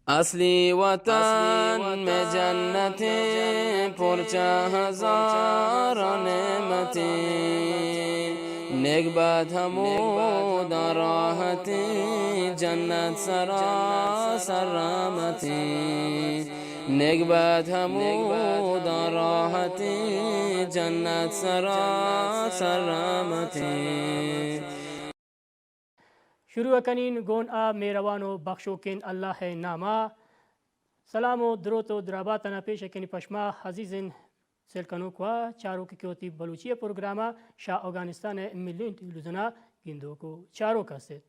اصلی وطن میں جنتیں، پرچہ ہزار نعمتیں، نگبت ہمودا راحتیں، جنت سراسر رحمتیں، نگبت ہمودا راحتیں، جنت سراسر رحمتیں۔ شروع کنین گون آ مہروان و بخشوکین اللہ ء ناما۔ سلام و دروت و دراباتنا پیش کنی پشما عزیزین سیل کنوک و چاروک کہ وتی بلوچی پروگراما شاہ اوگانستان ملین ٹیلیویژنا گندوک و چاروک ہستید۔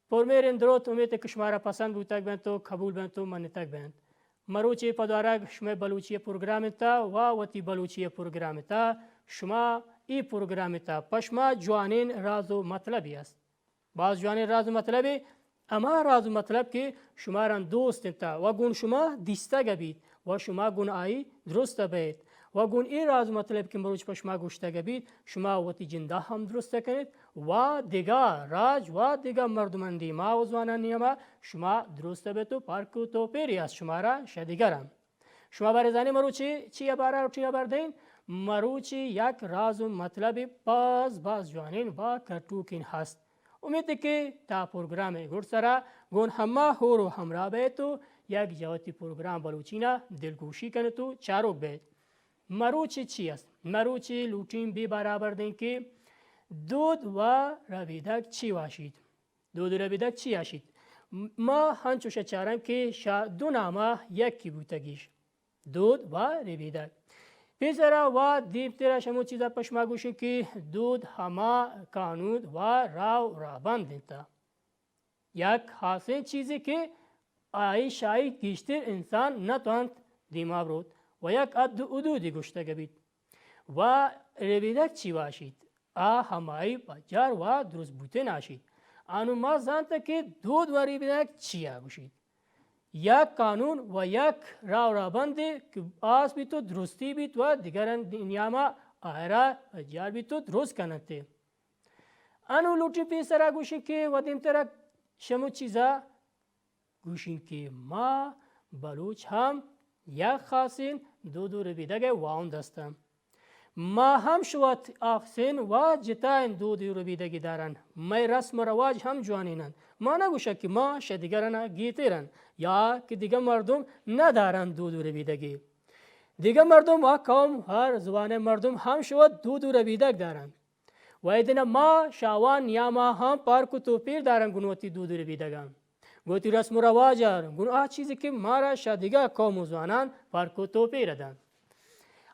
پرمہرین دروت، امیت کہ شمارا پسند بوتگ بنت و قبول بنت و منتگ بنت۔ مروچی پدارگ شمئے بلوچی پروگرام انت و وتی بلوچی پروگرام انت۔ شما ای پروگرام انت، پشما جوانین راز و مطلبی است۔ باز جوانین راز و مطلبی، اما راز و مطلب کہ شماران دوست انت و گون شما دیستگ بیت و شما گون آئی درست بیت و گون ای راز و مطلب کہ مروچ پشما گوشتگ بیت، شما وتی جندا ہم درست کنیت و دگہ راج و دگہ مردمان دیما و زوانان نیما شما درست بیت و پرک و توپیری از شمارا شدیگران۔ شما بارے زانی مروچی چی ابارا روٹی ابر دین؟ مروچی یک راز و مطلب باز باز جوانین و کٹوکین ہست۔ امیت کہ تا پروگرام گڈ سرا گون ہما ہور و ہمراہ بیت و یک جوتی پروگرام بلوچینا دلگوشی کنت و چاروک بیت۔ مروچی چی است؟ مروچی لوٹین بی برابر دین کہ دود و ربیدگ چی واشیت؟ دود و ربیدگ چی آشیت؟ م-، ما ہنچوش چارن کہ شا دو ناما یکی بوتگیش۔ دود و ربیدگ۔ پیسرا و دیمترا شمو چیزا پشما گوشن کہ دود ہما قانون و راہ و رابند انت۔ یک خاصیں چیزے کہ آئی شاہی گیشتر انسان نہ توانت دیما بروت و یک حد و حدودی گوشتگ بیت۔ و ربیدگ چی واشیت؟ آ ہمائی پجار و درست بوتن آشیت۔ آنو ما زانت کہ دود و ربیدگ چیا گوشیت۔ یک قانون و یک راہ و رابندے کہ آس بیت و درستی بیت و دگران نیاما آئرا پجار بیت و درست کننتے۔ انو لوٹی پیسرا گوشی کہ و دیمترا شمو چیزا گوشین کہ ما بلوچ ہم یک خاصین دود و ربیدگ واہند ہستن۔ ما ہم شوت آخسین و جتائین دود و ربیدگی دارن۔ مئے رسم و رواج ہم جوانینن۔ ما نگوشن کہ ما شہ دگرنا گیترن یا کہ دگہ مردم ندارن دود و ربیدگی۔ دگہ مردم و قوم ہر زبان مردم ہم شوت دود و ربیدگ دارن۔ و ایدنہ ما شاوان نیاما ہم پرک و توپیر دارن گون وتی دود و ربیدگان، گون وتی رسم و رواجان، گون آ چیزی کہ مارا شہ دگہ قوم و زوانان پرک و توپیر دنت۔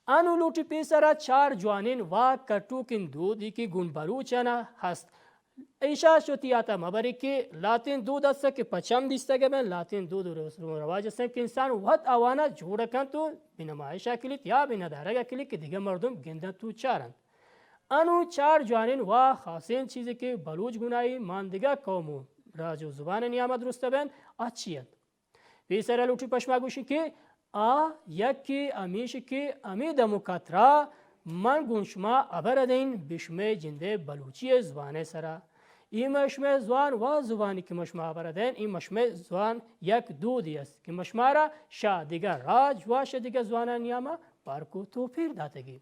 انو لوٹی پیسرا چار جوانین و کٹوکین دودی کہ گون بلوچانا ہست۔ ایشا شتی آتا مبری کہ لاتین دود است کہ پچم دیستگ بن، لاتین دود و رسم و رواج است کہ انسان وت آوانا جوڑ کنت و بہ نمائشا کلیت یا بہ ندارگا کلیت کہ دگہ مردم گندنت و چارنت۔ انو چار جوانین و خاصین چیزے کہ بلوچ گونائی ماندگہ قوم و راج و زبان نیاما درست بین، آ چی انت؟ پیسرا لوٹی پشما گوشی کہ آ یکی ہمیش کہ ہمے دم و کترا من گون شما ہبر دین بہ شمے جندے بلوچی زبان سرا۔ ای مشمے زبان و زبانی کہ مشما ہبر دین، ای مشمے زبان یک دودی است کہ مشمارا شہ دگہ راج و شہ دگہ زبانان نیاما پرک و توپیر داتگی۔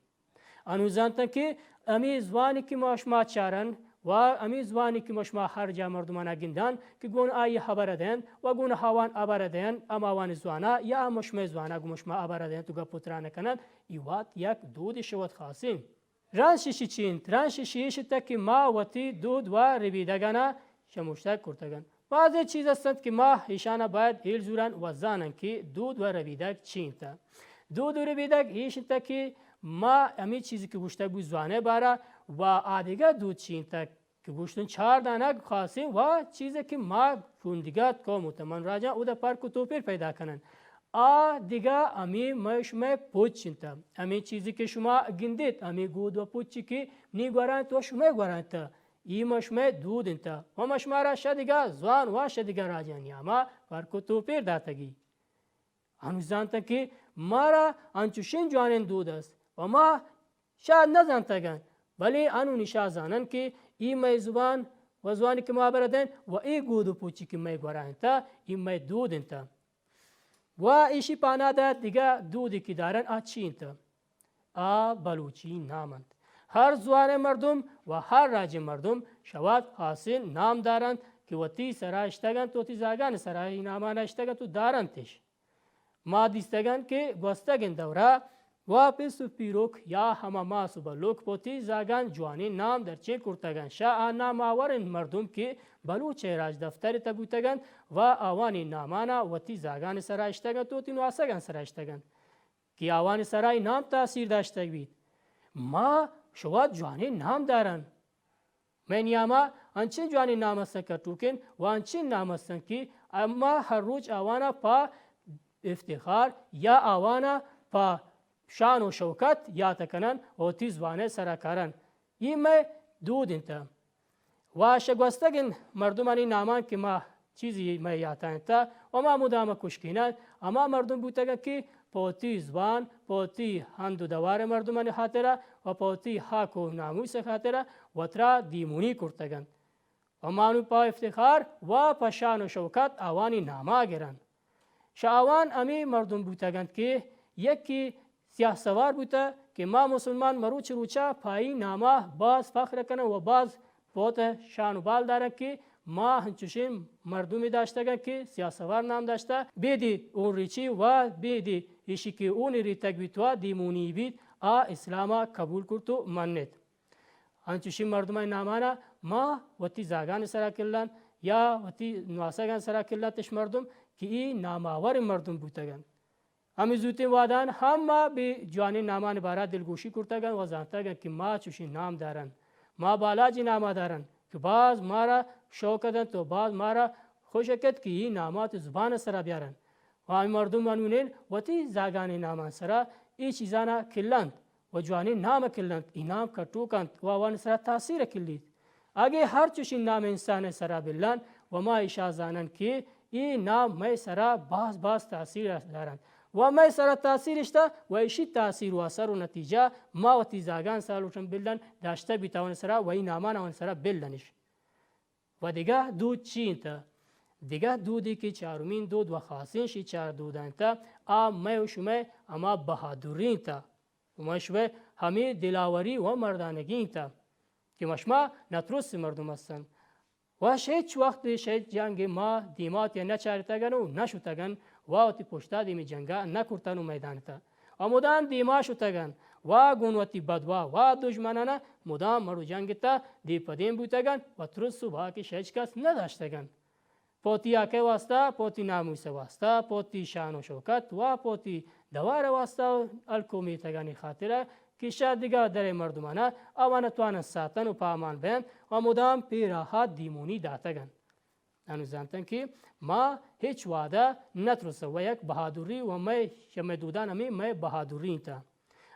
انو زانتن کہ ہمے زبانی کہ ما شما چارن و ہمے زبانی کہ ما شما ہر جا مردمانا گندن کہ گون آئی ہبر دین و گون ہاوان ہبر دین، ہماوانی زوانا یا مشمئے زوانا گون شما ہبر دین تو گپ و تران کنن، ای وات یک دودی شوت خاصین۔ رنج ششی چی انت؟ رنج ششی ایش انت کہ ما وتی دود و ربیدگانا شموشتگ کرتگن۔ بازیں چیز ہستنت کہ ما ایشانا باید ہیل زورن و زانن کہ دود و ربیدگ چی انت۔ دود و ربیدگ ایش انت کہ ما ہمے چیزی کہ گوشتگ بوت زوانئے بارا و آدگہ دود چی انت کہ گوشتن چار دانگ خاصیں و چیزے کہ ما گوندگات قوم و تمن راجاں اودا پرک و توپیر پیدا کنن۔ آ دگہ ہمے مئے شمئے پچ انت۔ ہمے چیزی کہ شما گندیت، ہمے گود و پچی کہ نی گورا انت و شمئے گورا انت۔ ای مشمئے دود انت و مشمارا شہ دگہ زوان و شہ دگہ راجانی ہما پرک و توپیر داتگی۔ ہنوز زانتن کہ مارا انچوشین جوانین دود است و ما شاید نزانتگن، بلے ہنو نشا زانن کہ ای مئے زبان و زوانی کہ ما برا دین و ای گود و پوچی کہ مئے گورا انت، ای مئے دود انت۔ و ایشی پانا دات دگہ دودی کہ دارن آ چی انت؟ آ بلوچی نام انت۔ ہر زوان مردم و ہر راج مردم شواد خاصیں نام دارنت کہ وتی سرا اشتگ انت، وتی زاگان سرا ای نامان اشتگ انت و دارنتش۔ ما دیستگن کہ گوستگیں دورا و پس و پیروک یا ہما ماس و بلوک پہ وتی زاگان جوانیں نام درچین کرتگن۔ شہ آ نام آوریں مردم کہ بلوچ راجدفتر تہ بوتگن و آوانی نامانا وتی زاگان سرا اشتگن و وتی نواسگان سرا اشتگن کہ آوانی سرا ای نام تاثیر داشتگ بیت۔ ما شواد جوانیں نام دارن۔ مئے نیاما انچیں جوانیں نام ہستن کٹوکیں و انچیں نام ہستن کہ ما ہر روچ آوانا پہ افتخار یا آوانا پہ شان و شوکت یات کنن و وتی زبانئے سرا کارن۔ ای مئے دود انت۔ و شہ گوستگیں مردمانی نامان کہ ما چیزی مئے یاتا انت و ما مدام کشکینن، ہما مردم بوتگن کہ پہ وتی زبان، پہ وتی ہند و دوار مردمانی خاطرا و پہ وتی حاک و ناموس خاطرا وترا دیمونی کرتگنت و مانو پہ افتخار و پہ شان و شوکت آوانی ناما گرن۔ شہ آوان ہمے مردم بوتگنت کہ یکی سیاہ سوار بوتہ کہ ما مسلمان مروچ روچا پہ آئی ناما باز فخر کنن و باز پہ وت شان و بال دارن کہ ما ہنچوشیں مردمے داشتگن کہ سیاہ سوار نام داشتہ، بیدی اون ریچی و بیدی ایشی کہ اونی ریتگ بیت و دیمونی بیت، آ اسلاما قبول کرت و منت۔ انچوشیں مردمانی نامانا ما وتی زاگانی سرا کلن یا وتی نواسگانی سرا کلنتش مردم کہ ای نامآوریں مردم بوتگنت۔ ہمے زوتیں وہدان ہم ما بے جوانیں نامانی بارا دلگوشی کرتگن و زانتگن کہ ما چوشیں نام دارن، ما بالاجی ناما دارن کہ باز مارا شوق دنت و باز مارا خوش کت کہ ای ناما وتی زبان سرا بیارن۔ و ہمے مردم انونین وتی زاگانی نامان سرا ای چیزانا کلنت و جوانیں نام کلنت، ای نام کٹوک انت و آوانی سرا تاثیر کلیت۔ اگہ ہر چوشیں نام انسان سرا بلن و ما ایشا زانن کہ ای نام مئے سرا باز باز تاثیر دارنت و مئے سرا تاثیر اشتہ و ایشی تاثیر و اثر و نتیجہ ما وتی زاگان سرا لوٹن بلن داشتہ بیت آوانی سرا و ای نامان آوانی سرا بلنش۔ و دگہ دود چی انت؟ دگہ دودے کہ چارمین دود و خاصیں شی چار دودا انت، آ مئے و شمئے ہما بہادری انت و مئے شمئے ہمے دلاوری و مردانگی انت کہ مشما نترس مردم ہستن و شہ ہچ وقت شہ ہچ جنگ ما دیما وتیا نہ چارتگن و نہ شتگن و وتی پشتا دیمی جنگا نہ کرتن و میدان تہ و مدام دیما شتگن و گون وتی بدوا و دژمنانا مدام مڑ و جنگ تہ دیم پہ دیم بوتگن و ترس و باک شہ ہچ کس نہ داشتگن۔ پہ وتی حقئے واسطہ، پہ وتی ناموسئے واسطہ، پہ وتی شان و شوکت و پہ وتی دوارئے واسطہ و ہلک و میتگانی خاطرا کہ شہ دگہ درئے مردمانا آوانا توانن ساتن و پہ امان بینت و مدام پہ راہا دیمونی داتگن۔ انو زانتن کہ ما ہچ وہدا نترسن و یک بہادری و مئے شہ مئے دودان ہمے مئے بہادری انت۔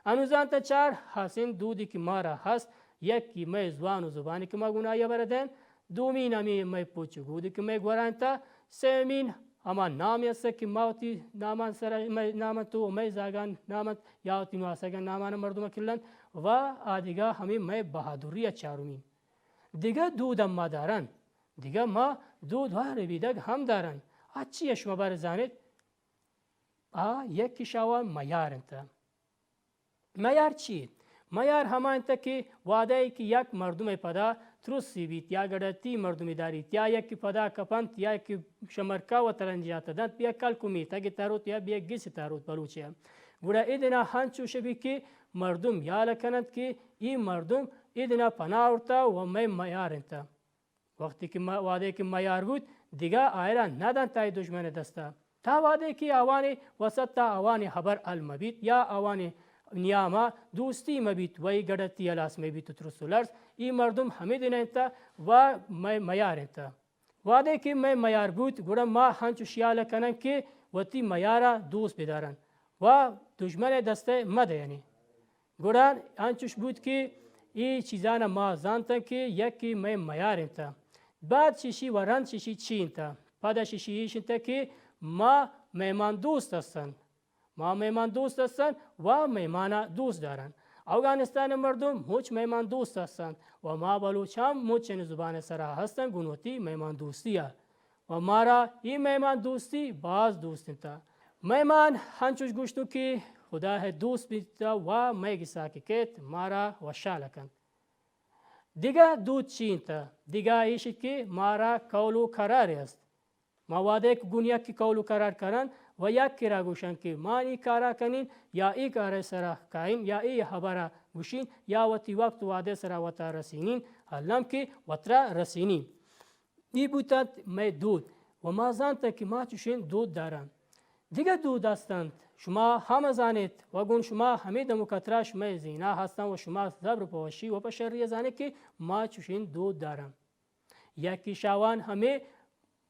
انو زانتن چار ہاسیں دودی کہ مارا ہست، یکی مئے زوان و زبانی کہ ما گون آئیا بر دین، دومین ہمے مئے پوچ و گودی کہ مئے گورا انت، سیمین ہما نامی است کہ ما وتی نامان سرا، مئے نام انت و مئے زاگان نام انت یا وتی نواسگان نامان مردم کلنت و آ دگہ ہمے مئے بہادری ء چارمی۔ دگہ دود ہم ما دارن، دگہ ما دود و ربیدگ ہم دارن۔ آ چی ء شما بار زانت؟ آ یکی شاوا میار انت۔ میار چی؟ میار ہما انت کہ وہدے کہ یک مردمے پدا ترسی بیت یا گڑتی مردمے داریت یا یکے پدا کپنت یا یکے شمرکا و ترنجاتا دنت یا کلک و میتگے تروت یا بیا گس تروت بلوچے۔ گڑا ادنا ہنچوش بیت کہ مردم یال کننت کہ ای مردم ادنا پناہ آورتا و مئے میار انت۔ وقتی کہ ما، وہدے کہ میار بوت، دگہ آئرا ندنت آئی دژمن دستا۔ تا وہدے کہ آوانی وسط تا آوانی ہبر حل مبیت یا آوانی نیاما دوستی مبیت و ای گڑتی ہلاس مبیت و ترس و لرز، ای مردم ہمے دن انت و مئے میار انت۔ وہدے کہ مئے میار بوت، گڑا ما ہنچو شیال کنن کہ وتی میارا دوست بدارن و دژمن دستے مدینی۔ گڑا انچوش بوت کہ اے چیزانا ما زانتن کہ یکے مئے میار انت۔ بعد ششی و رند ششی چی انت؟ پدا ششی ایش انت کہ ما مہمان دوست ہستن۔ ما مہمان دوست ہستن و مہمانا دوست دارن۔ اوگانستان مردم مچ مہمان دوست ہستن و ما بلوچ ہم مچ ان زبان سرا ہستن گون وتی مہمان دوستیا۔ و مارا اے مہمان دوستی باز دوست انت۔ مئے مان ہنچوش گوشتوں کہ خدا ءِ دوست بیت و مئے گسا کہ کیت، مارا وشحال کنت۔ دگہ دود چی انت؟ دگہ ایش کہ مارا قول و قرارے است۔ ما وہدے کہ گون یکے قول و قرار کنن و یکے را گوشن کہ ما اے کارا کنین یا اے کارے سرا کائین یا اے ہبرا گوشین یا وتی وقت و وہدے سرا وتا رسینین، الم کہ وترا رسینین۔ اے بوتنت مئے دود و ما زانتن کہ ما چوشین دود دارن۔ دگہ دود ہستنت، شما ہم زانیت و گون شما ہمے دم و کترا شمئے زینا ہستن و شما زبر پہ وشی و پہ شری زانیت کہ ما چوشین دود دارن۔ یکے شہ آوان ہمے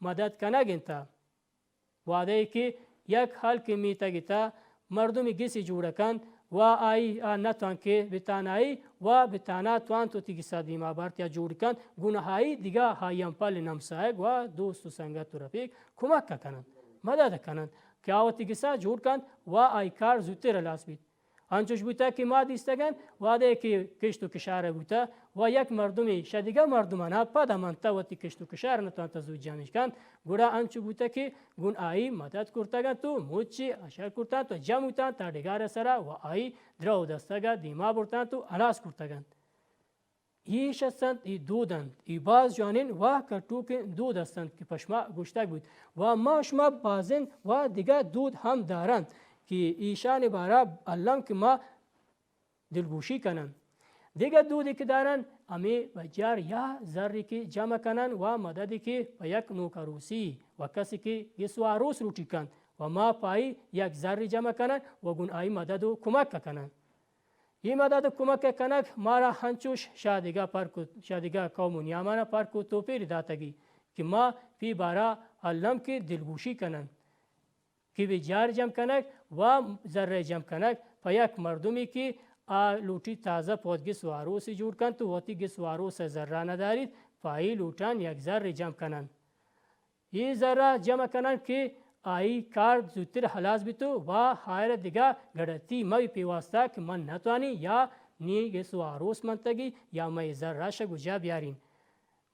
مدد کنگ انت۔ وہدے کہ یک ہلکے میتگے تہ مردمے گسے جوڑ کنت و آئی ء نتوان کہ بتانائی و بتانا توانت وتی گسا دیما بارت یا جوڑ کنت، گون آئی دگہ آئی ہمپل ہمساہگ و دوست و سنگت و رفیق کمک کننت، مدد کننت کہ آ وتی گسا جوڑ کنت و آئی کار زوتر ہلاس بیت۔ انچوش بوتگ کہ ما دیستگ انت، وہدے کہ کشت و کشار بوتہ و یک مردمے شہ دگہ مردمانا پد منتہ وتی کشت و کشار نتوانتہ زوت جمع کنت، گڑا انچو بوتہ کہ گون آئی مدد کرتگ انت و مچے اشر کرتنت و جمع بوتنت تا ڈگار سرا و آئی درہ و دستگا دیما برتنت و ہلاس کرتگ انت۔ ایش ہستنت، ای دود انت، ای باز جوانین و کٹوکین دود ہستنت کہ پہ شما گوشتگ بوت و ما شما بازین و دگہ دود ہم دارنت کہ ایشانی بارا الم کہ ما دلگوشی کنن۔ دگہ دودے کہ دارن، ہمے بجار یا زرے کہ جمع کنن و مددے کہ پہ یک نوک عروسی و کسے کہ گس و عروس لوٹی کنت و ما پہ آئی یک زرے جمع کنن و گون آئی مدد و کمک کنن۔ اے مدد و کمک کنگ مارا ہنچوش شہ دگہ پرک و، شہ دگہ قوم و نیامانا پرک و توپیرے داتگی کہ ما پی بارا الم کہ دلگوشی کنن کہ بجار جمع کنگ و زرے جمع کنگ پہ یک مردمے کہ آ لوٹی تازہ پہ وت گس و عروسے جوڑ کنت و وتی گس و عروس زرا نداریت، پہ آئی لوٹان یک زرے جمع کنن۔ اے زرا جمع کنن کہ آئی کار زوتر ہلاس بیت و آئرا دگہ گڑتی مبی پہ واسطہ کہ من نتوانی یا نی گس و عروس منتگی یا مئے زرا شہ گجا بیارین۔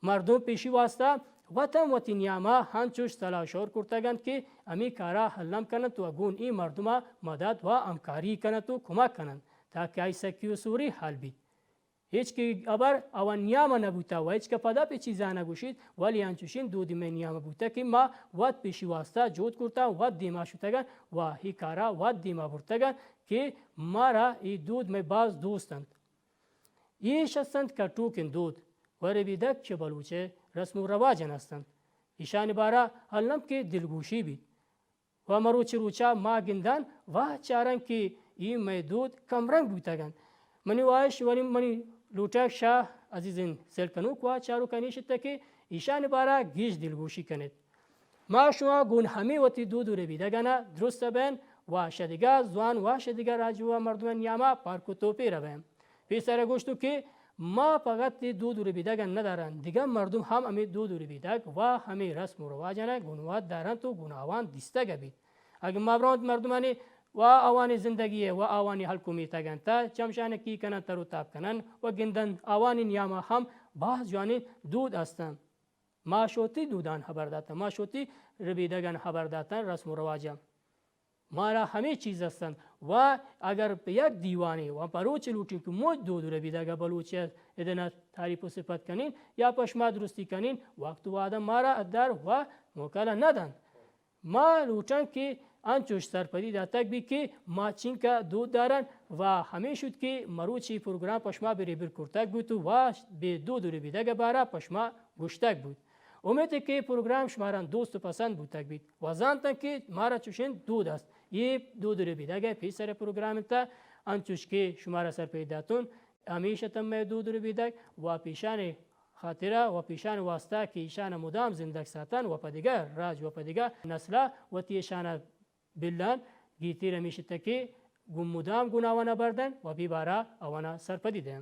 مردم پیشی واسطہ وت ہم وتی نیاما ہنچوش صلاح شور کرتگ انت کہ ہمے کارا الم کننت و گون اے مردما مدد و ہمکاری کننت و کمک کننت تاکہ آئی سکی و سوری حل بیت۔ ہچ کہ ہبر آوان نیاما نبوتہ و ہچ کہ پدا پہ چیزا نگوشیت، ولی انچوشین دودی مئے نیاما بوتہ کہ ما وت پیشی واسطہ جہد کرتہ، وت دیما شتگن و اے کارا وت دیما برتگن کہ مارا اے دود مئے باز دوست انت۔ ایش ہستنت کٹوکین دود و ربیدگ چہ بلوچئے رسم و رواجان ہستنت۔ ایشانی بارا الم کہ دلگوشی بیت۔ و مروچی روچا ما گندان و چاران کہ اے مئے دود کم رنگ بوتگ انت۔ منی واہش ولی منی لوٹگ شہ عزیزین سیل کنوک و چاروکانی ایش اتہ کہ ایشانی بارا گیش دلگوشی کنیت۔ ما شما گون ہمے وتی دود و ربیدگانا درست بین و شہ دگہ زوان و شہ دگہ راج و مردمان نیاما پرک و توپیر بین۔ پیسرا گوشتوں کہ ما پگت اے دود و ربیدگان ندارن، دگہ مردم ہم ہمے دود و ربیدگ و ہمے رسم و رواجانا گون وت دارنت و گون آوان دیستگ بیت۔ اگہ ما برانت مردمانی و آوانی زندگی و آوانی ہلک و میتگان تا چمشانکی کنن، تر و تاب کنن و گندن، آوانی نیاما ہم باز جوانین دود ہستن۔ ما شوتی دودان ہبر داتن، ما شوتی ربیدگان ہبر داتن، رسم و رواجان۔ مارا ہمے چیز ہستنت و اگر پہ یک دیوانے و پہ روچے لوٹیں کہ مچ دود و ربیدگا بلوچی ادنا تعریف و صفت کنین یا پہ شما درستی کنین، وقت و وہدا مارا ادار و موکلا ندنت۔ ما لوٹن کہ انچوش سرپدی داتگ بیت کہ ما چینکا دود دارن و ہمے شد کہ مروچی پروگرام پہ شما بریبر کرتگ بوت و بے دود و ربیدگ بارا پہ شما گوشتگ بوت۔ امیت کہ پروگرام شماران دوست و پسند بوتگ بیت و زانتن کہ مارا چوشین دود است۔ اے دود و ربیدگ پیسر پروگرام انت، انچوش کہ شمارا سرپدی داتن، ہمیش اتن مئے دود و ربیدگ و پیشان خاطرا و پیشان واسطہ کہ ایشان مدام زندگ ساتن و پہ دگہ راج و پہ دگہ نسلا وتی ایشان بلان گیتیر ہمیش اتہ کہ گون مدام گون آوانا بردن و بی بارا آوانا سرپدی دئین۔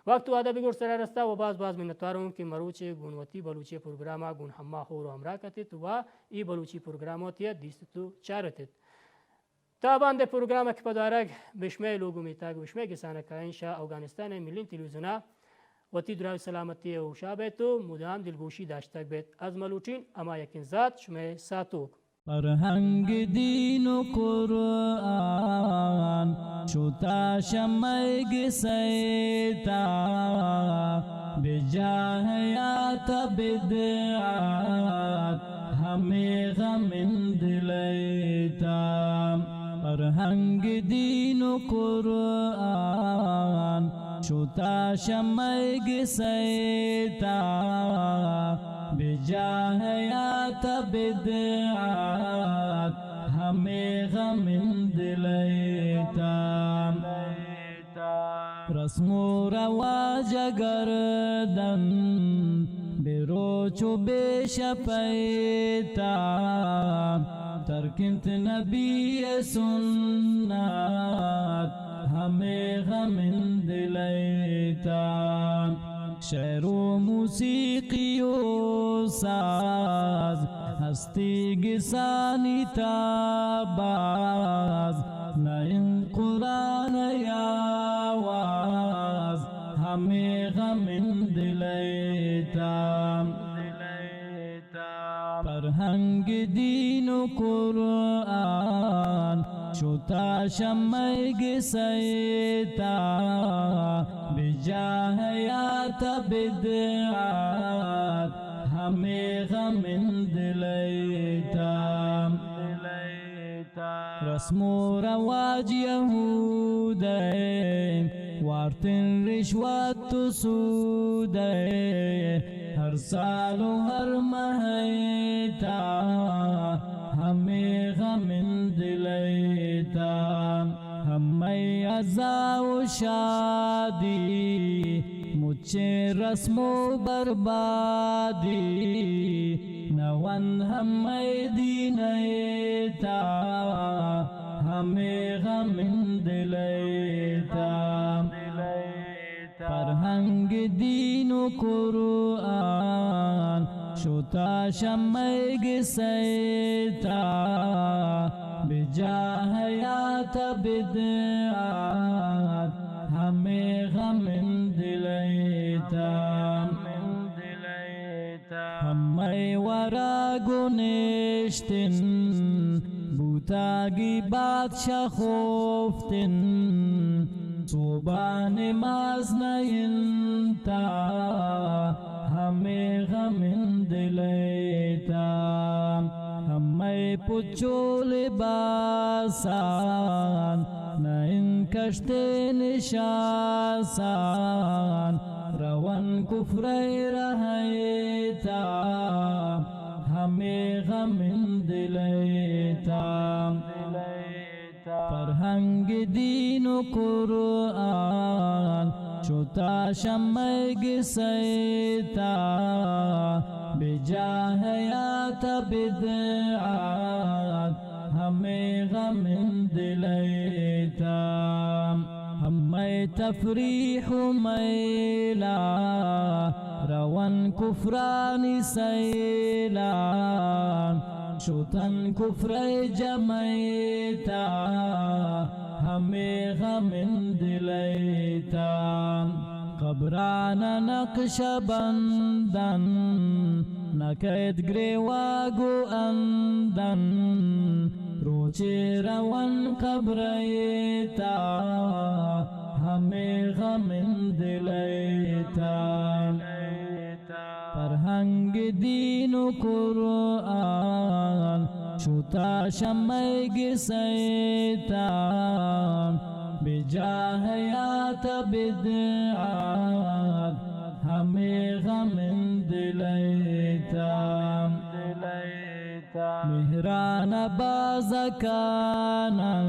وقت و وہدا بگر سرا رستہ و باز باز منتواروں کہ مروچے گون وتی بلوچی پروگراما گون ہما ہور و ہمراہ کتت و اے بلوچی پروگرام وتی دیست و چارتت۔ تا باندے پروگرام کہ پدارگ بشمئے لوگ و میتگ بشمئے گسانہ کائن شہ اوگانستان ملین تلویزیونا وتی دراہ سلامتی ہوشا بیت و مدام دلگوشی داشتگ بیت۔ از ملوٹین ہما یکین ذات شمئے ساتوک۔ فرهنگ، دین و قرآن شتا شمئے گسئے تا، بجاہ آتا بدعات ہمے غمین دلئے تا۔ فرهنگ، دین و قرآن شتا شمئے گسئے تا، بجاہ آتا بدعات ہمے غمین دلئے تا۔ رسم و رواج گردن بہ روچ و بہ شپئے تا، ترک انت نبی سنت ہمے غمین دلئے تا۔ شعر و موسیقی و ساز ہستی گسانی تا باز، نہ انت قرآن آواز ہمے غمین دلئے تا۔ فرهنگ، دین و قرآن شتا شمئے گسئے تا، بجاہ آتا بدعات ہمے غمین دلئے تا۔ رسم و رواج یہودئے، وارتن رشوت و سودئے، ہر سال و ہر مہئے تا ہمے غمین دلئے تا۔ ہمئے عزا و شادی مچیں رسم و بربادی، نہ انت ہمئے دینئے تا ہمے غمین دلئے تا۔ فرهنگ، دین و قرآن شتا شمئے گسئے تا، بجاہ آتا بدعات ہمے غمین دلئے تا۔ ہمئے ورا گونشتن، بوتاگی بادشاہ خوفتن، صبح نماز نہ انت تا ہمے غمین دلئے تا۔ ہمئے پچ و لباسان نہ انت کشتیں نشاسان، روان کفرئے رہئے تا ہمے غمین دلئے تا۔ فرهنگ، دین و قرآن شتا شمئے گسئے تا، بجاہ آتا بدعات ہمے غمین دلئے تا۔ ہمئے تفریح و میلا، روان کفرانی سیلا، شتن کفرئے جمعئے تا ہمے غمین دلئے تا۔ قبران نقش بندن، نہ کئیت گریواگ و اندن، روچے روان قبرئے تا ہمے غمین دلئے تا۔ فرهنگ، دین و قرآن شتا شمئے گسئے تا، بجاہ آتا بدعات ہمے غمین دلئے تا۔ مہران باز کنن،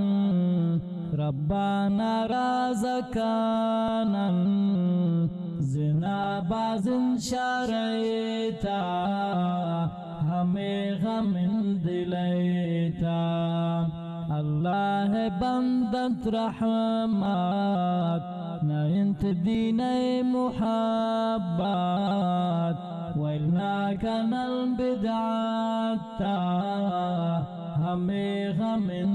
ربا ناراض کنن، زنا بازن شارئے تا ہمے غمین دلئے تا۔ اللہ بندنت رحمت، نہ انت دینئے محبت، ویل نہ کنن بدعات تا ہمے غمین